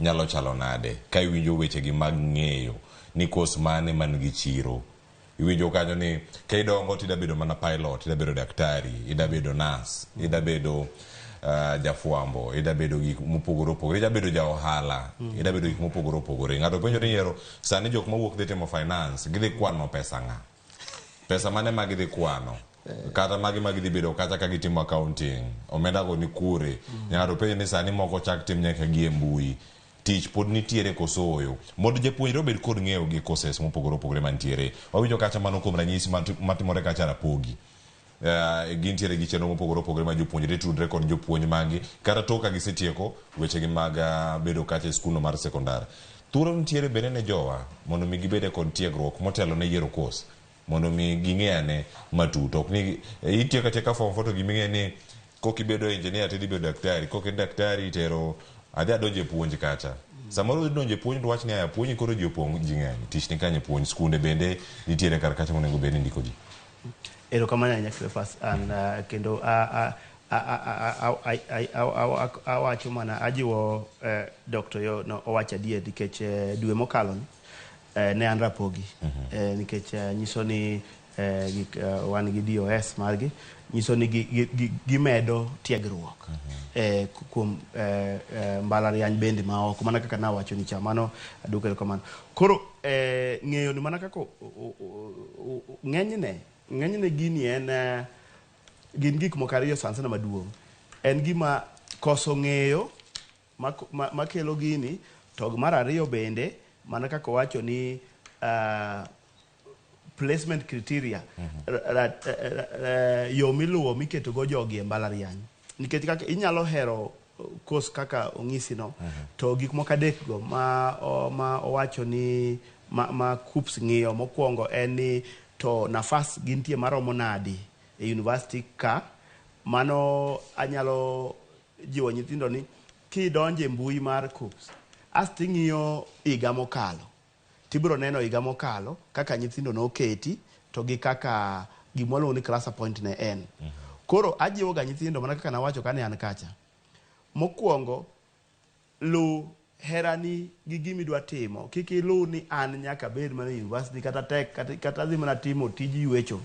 nyalo chalo nade ka iwinjo wechegi mag ng'eyo ni course mane man gi chiro. Iwinjo kanyo ni ka idongo to ida bedo mana pilot, ida bedo daktari, ida bedo nurse, ida bedo jafwambo, ida bedo gik mopogore opogore, ida bedo ja ohala, ida bedo gik mopogore opogore. Ng'ato penjo ni yiero sani jok mawuok dhi timo finance, gidhi kwano pesa ng'a? Pesa mane ma gidhi kwano? Kata magi ma gidhi bedo kacha ka gitimo accounting, omenda go ni kure? Ng'ato penjo ni sani moko chak tim nyaka gi e mbui. Tich pod nitiere koso ooyo? Mondo japuonjre obed kod ng'eyo gi courses mopogore opogore mantiere. Wawinjo kacha mano kuom ranyisi matimore kacha Rapogi. Gintiere gi chenro mopogore opogore ma jopuonjre tudre kod jopuonj maggi kata tok ka gisetieko wechegi mag bedo kacha e skul no mar sekondar. Thuolo nitiere bende ne jowa mondo mi gibede kod tiegruok motelo ne yiero course mondo mi ging'e ane matut. Ok ni itieko atieka form 4 to gima ing'e ni kok ibedo engineer tidhi bedo daktari, kok in daktari itero adhi adonjo e puonj kacha. Samoro idhi donjo e puonj to wach ni aya puonj koro ji opong' ji ng'eny. Tich ni kanye puonj skunde bende nitiere kar kacha monego bed ni ndiko ji. Erokamano ahinya Cleophas and kendo awacho mana ajiwo Dr. Yo no owacho adier nikech dwe mokalo ni ne an Rapogi nikech nyiso ni gik wan gi DOS margi nyiso ni gimedo tiegruok kuom mbalariany bende ma oko mana kaka nawacho ni cha mano aduoko erokamano. Koro ng'eyo ni mana kaka ng'enyne gini en gin gik moko ariyo sana sana maduong'. En gima koso ng'eyo makelo gini to mar ariyo bende mana kaka owacho ni placement criteria yo miluwo miketo go jogi e mbalariany nikech kaka inyalo hero course kaka ong'isi no to gik moko adek go ma owacho ni ma KUCCPS ng'iyo mokwongo en ni to nafas gintie maromo nadi e university ka mano anyalo jiwo nyithindo ni kidonjo e mbui mar KUCCPS asto ing'iyo higa mokalo tibiro neno higa mokalo kaka nyithindo noketi to gi kaka gima waluongo ni cluster point ne en. Koro ajiwo ga nyithindo mana kaka nawacho kane an kacha. Mokwongo, lu herani gi gima idwa timo. Kik ilu ni an nyaka abed mana e university kata tek kata adhi mana timo tij ywecho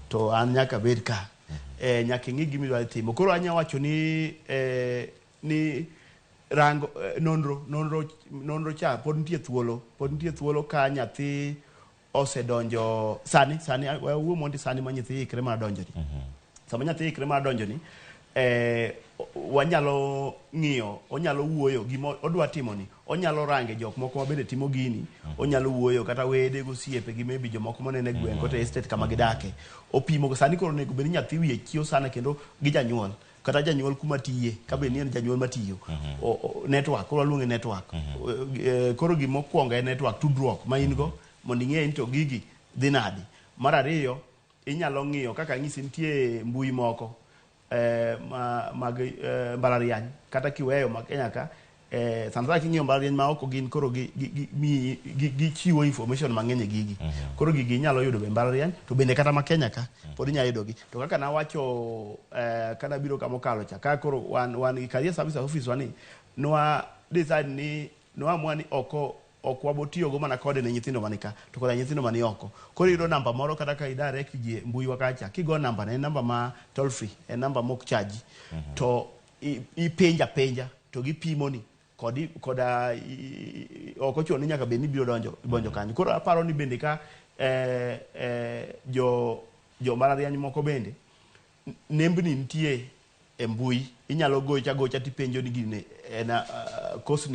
to an nyaka abed ka. Nyaka ing'i gima idwa timo. Koro anya wacho ni ni rango nonro cha pod nitie thuolo pod nitie thuolo ka nyathi osedonjo sani wawuo mondi sani ma nyathi ikre mar donjo ni sama nyathi ikre mar donjo ni wanyalo ng'iyo onyalo wuoyo gima odwa timo ni onyalo range jok moko ma bende timo gini onyalo wuoyo kata wede gosiepe gi maybe jomoko monene e gweng' kata e estate kama gidake opimo sani koro onego bed ni nyathi wiye chiew sana kendo gi janyuol kata janyuol kuma tiye ka bed ni en janyuol matiyo network koro waluonge network koro gima okwongo en network tudruok ma in go mondo ing'e ni to gigi dhi nadi mar ariyo inyalo ng'iyo kaka anyisi nitie mbui moko mag mbalariany kata kiweyo ma Kenya ka sana sana king'iyo mbalariany ma oko gin koro gichiwo information mang'eny e gigi koro gigi inyalo yudo be mbalariany to bende kata ma Kenya ka pod inyalo yudo gi to kaka nawacho kana biro kamokalo cha ka koro wan gi career service office wani nwa decide ni nwaamua ni oko ok wabotiyogo mana kode ne nyithindo mani ka to koda nyithindo mani oko koro iyudo namba moro kata ka i direct ji e mbui wa kacha kigo namba ne en namba ma toll free en namba mok charge to ipenjo apenja to gipimoni kod koda ok ochuno ni nyaka bed ni ibiro donjo kanyo koro aparo ni bende ka jo mbalariany moko bende nembni nitie e mbui inyalo gocha gocha tipenjo ni gini en course ni